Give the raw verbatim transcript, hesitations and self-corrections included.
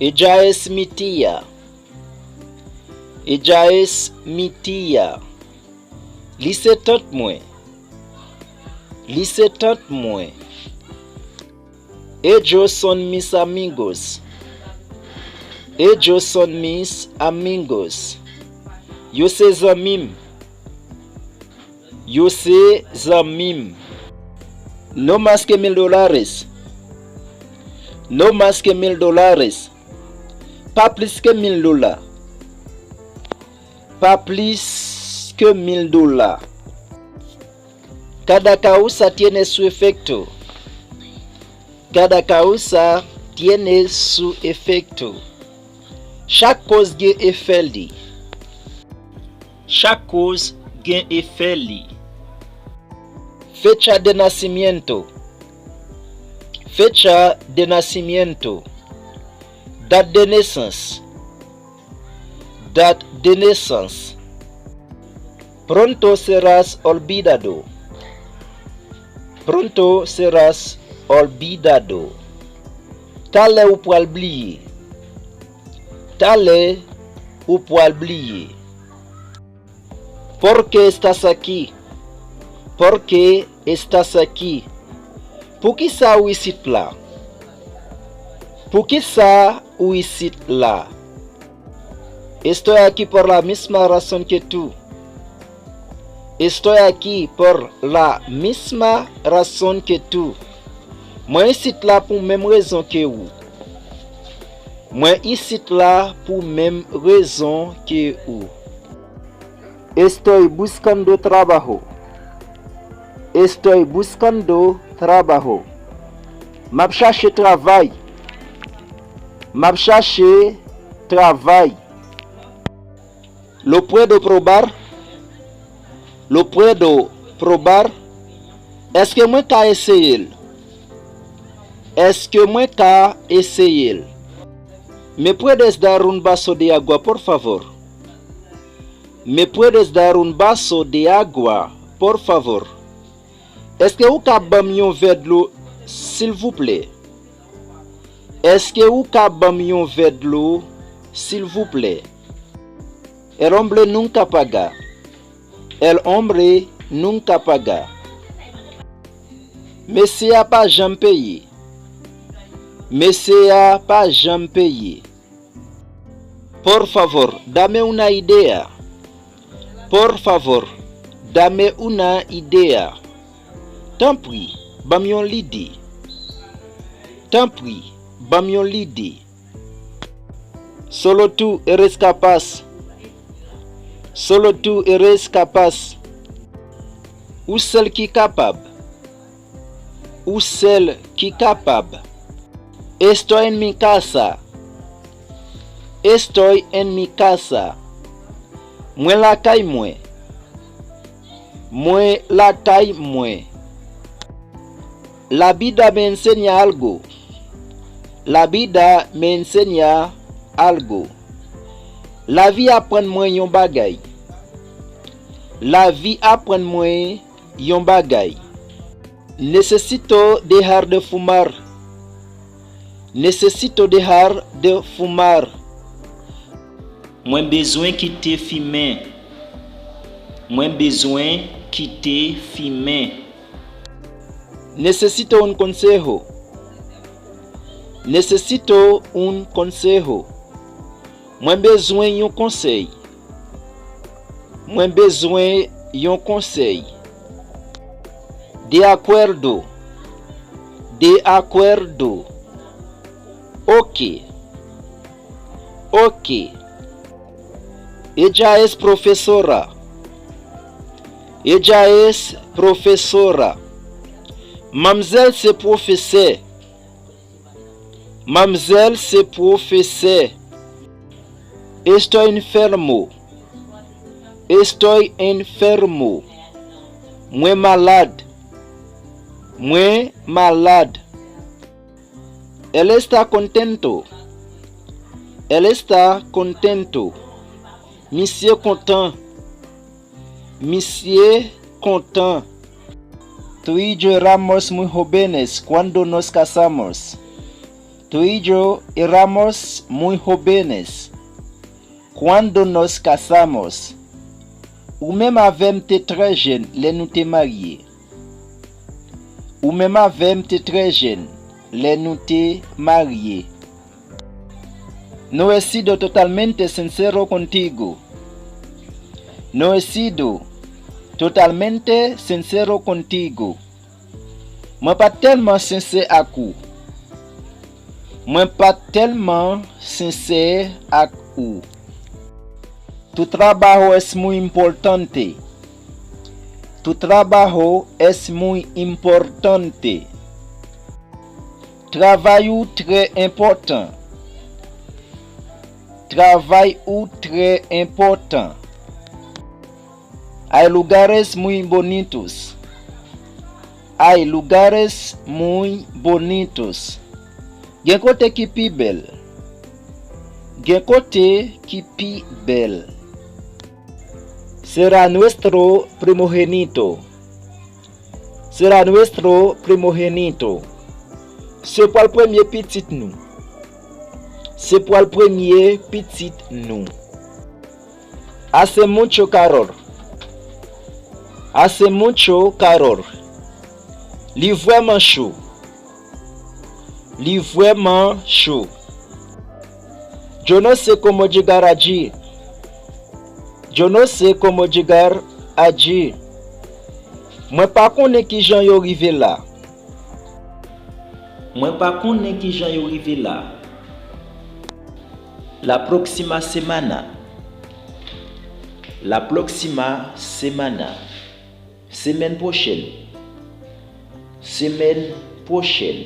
Ella es mi tía. Ella es mi tía. Li se tant mwen. Li se tant mwen. Ellos son mis amigos. Ellos son mis amigos. Yo se zanmi m. Yo se zanmi m. No más que mil dólares. No más que mil dólares. Pa plis ke mil dola. Pa plis ke mil dola. Cada causa tiene su efecto. Cada causa tiene su efecto. Chak koz gen efè li. Chak koz gen efè li. Fecha de nacimiento. Fecha de nacimiento. Dat de nesans. Dat de nesans. Pronto serás olvidado. Pronto serás olvidado. Talè ou pral bliye. Talè ou pral bliye. ¿Por qué estás aquí? ¿Por qué estás aquí? Poukisa ou isit la? Poukisa ou isit la? Estoy aquí por la misma razón que tú. Estoy aquí por la misma razón que tú. Mwen isit la pou menm rezon ke ou. Mwen isit la pou menm rezon ke ou. Estoy buscando trabajo. Estoy buscando trabajo. M ap chache travay. M ap chache travay. Lo puedo probar? Lo puedo probar? Èske mwen ka eseye l? Èske mwen ka eseye l? ¿Me puedes dar un vaso de agua, por favor? ¿Me puedes dar un vaso de agua, por favor? Èske ou ka ban m yon vè dlo, silvouplè? Èske ou ka ban m yon vè dlo, silvouplè? El hombre nunca paga. El hombre nunca paga. Mesye a pa janm peye. Mesye a pa janm peye. Por favor, dame una idea. Por favor, dame una idea. Tanpri, ban m yon lide. Tanpri, ban m yon lide. Solo tú eres capaz. Solo tú eres capaz. Ou sèl ki kapab. Ou sèl ki kapab. Estoy en mi casa. Estoy en mi casa. Mwen lakay mwen. Mwen lakay mwen. La vida me enseña algo. La vida me enseña algo. Lavi aprann mwen yon bagay. Lavi aprann mwen yon bagay. Necesito dejar de fumar. Necesito dejar de fumar. Mwen bezwen kite fimen. Mwen bezwen kite fimen. Necesito un consejo. Necesito un consejo. Mwen bezwen yon konsèy. Mwen bezwen yon konsèy. De acuerdo. De acuerdo. Oke. Oke. Ella es profesora. Ella es profesora. Manmzèl se pwofesè. Manmzèl se pwofesè. Estoy enfermo. Estoy enfermo. Mwen malad. Mwen malad. Él está contento. Él está contento. Misye kontan. Misye kontan. Tú y yo éramos muy jóvenes cuando nos casamos. Tú y yo éramos muy jóvenes cuando nos casamos. Ou menm avè m te trè jèn lè nou te marye. Ou menm avè m te trè jèn lè nou te marye. No he sido totalmente sincero contigo. No he sido totalmente sincero contigo. Mwen pa t tèlman sensè ak ou. Mwen pa t tèlman sensè ak ou. Tu trabajo es muy importante. Tu trabajo es muy importante. Travay ou trè enpòtan. Travay ou trè enpòtan. Hay lugares muy bonitos. Hay lugares muy bonitos. Gen kote ki pi bèl. Gen kote ki pi bèl. Será nuestro primogénito. Será nuestro primogénito. Se pral premye pitit nou. Se pral premye pitit nou. Hace mucho calor. Hace mucho calor. Li vrèman cho. Li vrèman cho. Yo no sé cómo llegar allí. Yo no sé cómo llegar allí. Mwen pa konnen ki jan yo rive la. Mwen pa konnen ki jan yo rive la. La próxima semana. La próxima semana. Semèn pwochèn. Semèn pwochèn.